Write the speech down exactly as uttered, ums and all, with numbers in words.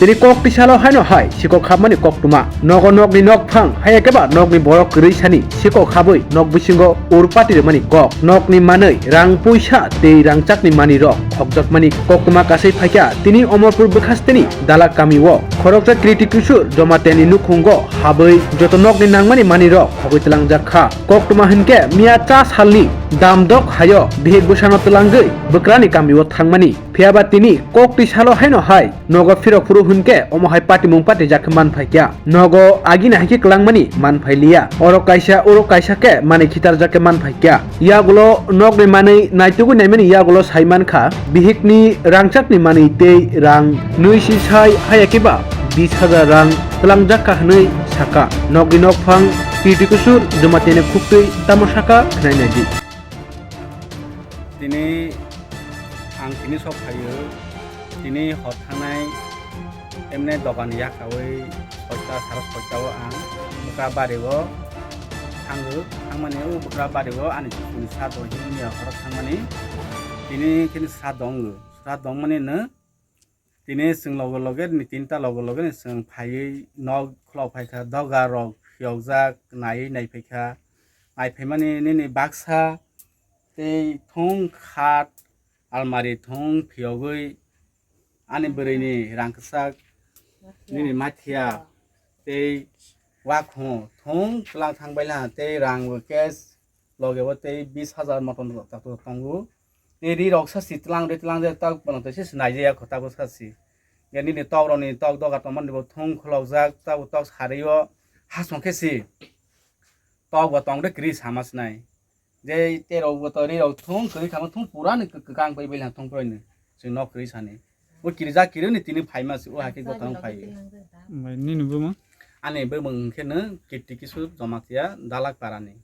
Tini kok tisalo haino hai sikok habmani koktwma. Nogo nokni nokphang, haiya khe ba nokni borok kwrwi sani sikok habwi nok bisingo ur pati rwmani kok. Nokni manwi, rang puisa tei rangchakni manwirok khokjakmani koktwma kasai phaikha tini Omorpur bwkhasteni Dalak kamio. Khoroksa Kriti Kusur Jomateni nukhungo habwi joto nokni nangmani manwirok khogwi twlangjak kha. Koktwma hinkhe miya cha salni damdok haio bihik bwsano twlangwi bwkrani kamio thangmani. Phiyaba tini kok tisalo haino hai nogo phirok phuru hinkhe omo hai patimung patijak khe man phaikha. Nogo agini hai khe kwlangmani man phailiya. Oro kaisa, oro kaisa khe manwi khitarjak khe man phaikha. Yagulo nokni manwi naitugwi naimani yagulo sai mankha, bihikni rangchakni manwi tei rang nwi si sai haya khe ba bis hajar rang twlangjak kha hwnwi sakha. Nokni nokphang Kriti Kusur Jomateni khuktwi tamo sakha khwnai naidi. Tini ang tini sok phaio, tini hor thangnai emne dogan yakaui soita saro soita o ang bwkra bari o thango, thangmani o bwkra bari o ani chukuni sa do himni horo thangmani. Tini khini sa dongo, sa dongmani no tini chwng loge loge ni tinta loge loge ni chwng phaiwi nok khulok phaikha, doga rok phiyokjak naiwi naiphaikha, naiphaimani nini baksa tei thung khat almari thung phiyogwi ani bwrwini rang kwchak nini mathiya tei wakhung thung twlang thang baila tei rang bo cash loge bo tei bis hajar motom rok tongo. Tei ri rok sa si twlang ri twlang je tok bono tei se sinai je ya kho tabuk sa si. Ya nini tok rok ni tok doga tongmani bo thung khulokjak tabuk tok sari o hasong khe si. Tok bo tong de kwrwi sama sinai. Je terok bo to ri rok thung kwrwi khama thung pura ni kwkang pai bai thung pura ni. Chwng nok kwrwi sani. O kirja kirwi ni tini phaima si o hakhe gotong phai. Omo nini buma? Ani bumung khe no Kirti Kisur Jamatia Dalak Parani.